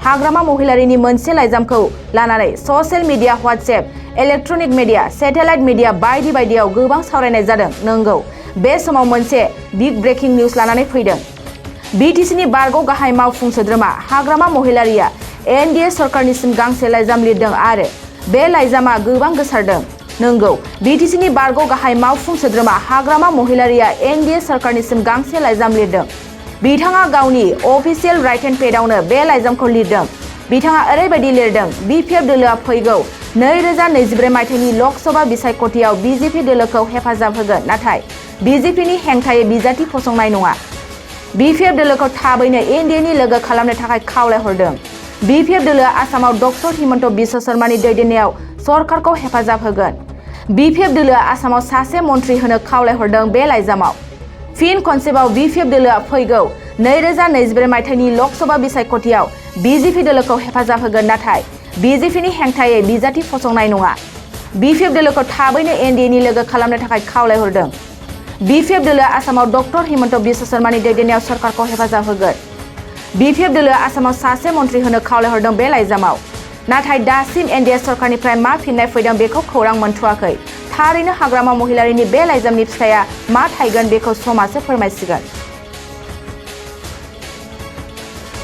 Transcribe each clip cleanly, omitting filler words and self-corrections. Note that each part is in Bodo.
हाग्रामा महिलारिनि मोनसे लाइजामखौ लानानै social media, WhatsApp, electronic media, satellite media बायदि बायदियाव गोबां सावरायनाय जादों। नंगौ, बे समाव मोनसे बिग ब्रेकिं निउज लानानै फैदों। बिटिसिनि बारग' गाहाय मावफुं सोद्रोमा हाग्रामा महिलारिया एनडिए सरकारनिसिम गांसे लाइजाम लिरदों आरो बे लाइजामा गोबां गोसारदों। नंगौ, बिटिसिनि बारग' गाहाय मावफुं सोद्रोमा हाग्रामा महिलारिया एनडिए सरकारनिसिम गांसे लाइजाम लिरदों। बिथाङा गावनि अफिसियेल राइट हेन्ड पेजआवनो बे लाइजामखौ लिरदों। बिथाङा ओरैबायदि लिरदों, बिपिएफ दोलोआ फैगौ 2024 मायथाइनि लकसभा बिसायख'थियाव बिजेपि दोलोखौ हेफाजाब होगोन, नाथाय बिजेपिनि हेंथायै बिजाथि फसंनाय नङा। बिपिएफ दोलोखौ थाबैनो एनडिएनि लोगो खालामनो थाखाय खावलायहरदों। बिपिएफ दोलोआ आसामाव डक्टर हिमन्त बिश्व शर्मानि दैदेननायाव सरकारखौ हेफाजाब होगोन। बिपिएफ दोलोआ आसामाव सासे मन्थ्रि होनो खावलायहरदों। बे लाइजामाव फिन खनसेबाव बिपिएफ दोलोआ फैगौ 2024 मायथाइनि लकसभा बिसायख'थियाव बिजेपि दोलोखौ हेफाजाब होगोन, नाथाय बिजेपिनि हेंथायै बिजाथि फसंनाय नङा। बिपिएफ दोलोखौ थाबैनो एनडिएनि लोगो खालामनो थाखाय खावलायहरदों। बिपिएफ दोलोआ आसामाव डक्टर हिमन्त बिश्व शर्मानि दैदेननायाव सरकारखौ हेफाजाब होगोन। बिपिएफ दोलोआ आसामाव सासे मन्थ्रि होनो खावलायहरदों। बे लाइजामाव नाथाय दासिम एनडिए सरकारनिफ्राय मा फिननाय फैदों बेखौ खौरां मोनथ'वाखै। थारैनो हाग्रामा महिलारिनि बे लाइजामनि फिथाइया मा थायगोन बेखौ समासो फोरमायसिगोन।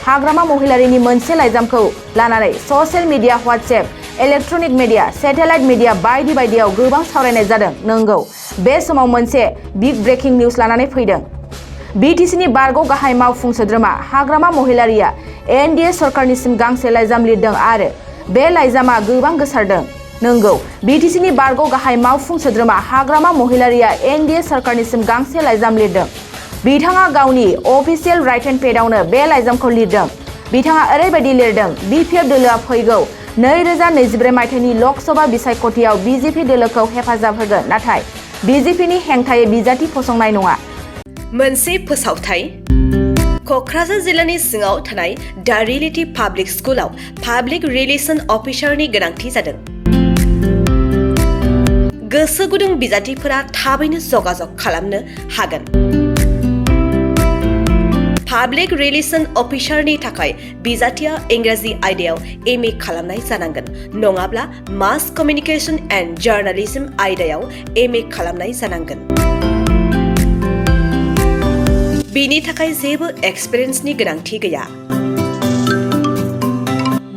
हाग्रामा महिलारिनि मोनसे लाइजामखौ लानानै social media, WhatsApp, electronic media, satellite media बायदि बायदियाव गोबां सावरायनाय जादों। नंगौ, बे समाव मोनसे बिग ब्रेकिं निउज लानानै फैदों। बिटिसिनि बारग' गाहाय मावफुं सोद्रोमा हाग्रामा महिलारिया एनडिए सरकारनिसिम गांसे लाइजाम लिरदों आरो बे लाइजामा गोबां गोसारदों। नंगौ, बिटिसिनि बारग' गाहाय मावफुं सोद्रोमा हाग्रामा महिलारिया एनडिए सरकारनिसिम गांसे लाइजाम लिरदों। बिथाङा गावनि अफिसियेल राइट हेन्ड पेजआवनो बे लाइजामखौ लिरदों। बिथाङा ओरैबायदि लिरदों, बिपिएफ दोलोआ फैगौ 2024 मायथाइनि लकसभा बिसायख'थियाव बिजेपि दोलोखौ हेफाजाब होगोन, नाथाय बिजेपिनि हेंथायै बिजाथि फसंनाय नङा। मोनसे फोसावथाय क'क्राझार जिल्लानि सिङाव थानाय दा रियेलिटी पाब्लिक स्कुलाव पाब्लिक रिलेशन अफिसारनि गोनांथि जादों। गोसो गुदुं बिजाथिफोरा थाबैनो जगाजग खालामनो हागोन। पाब्लिक रिलेशन अफिसारनि थाखाय बिजाथिया इंराजि आयदायाव एमए खालामनाय जानांगोन, नङाब्ला मास कमिउनिकेशन एन्ड जार्नालिज्म आयदायाव एमए खालामनाय जानांगोन। बिनि थाखाय जेबो एक्सपिरियेन्सनि गोनांथि गैया।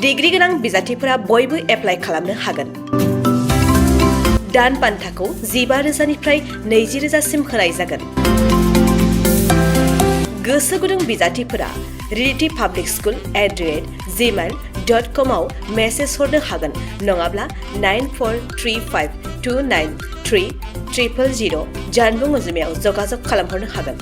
डिग्री गोनां बिजाथिफोरा बयबो एप्लाइ खालामनो हागोन। दान बान्थाखौ 15,000निफ्राय 20,000सिम होनाय जागोन। गोसो गुदुं बिजाथिफोरा रियेलिटी पाब्लिक स्कुल @gmail.com आव मेसेज हरनो हागोन, नङाब्ला 9435293000 जानबुं अनजिमायाव जगाजग खालामहरनो हागोन।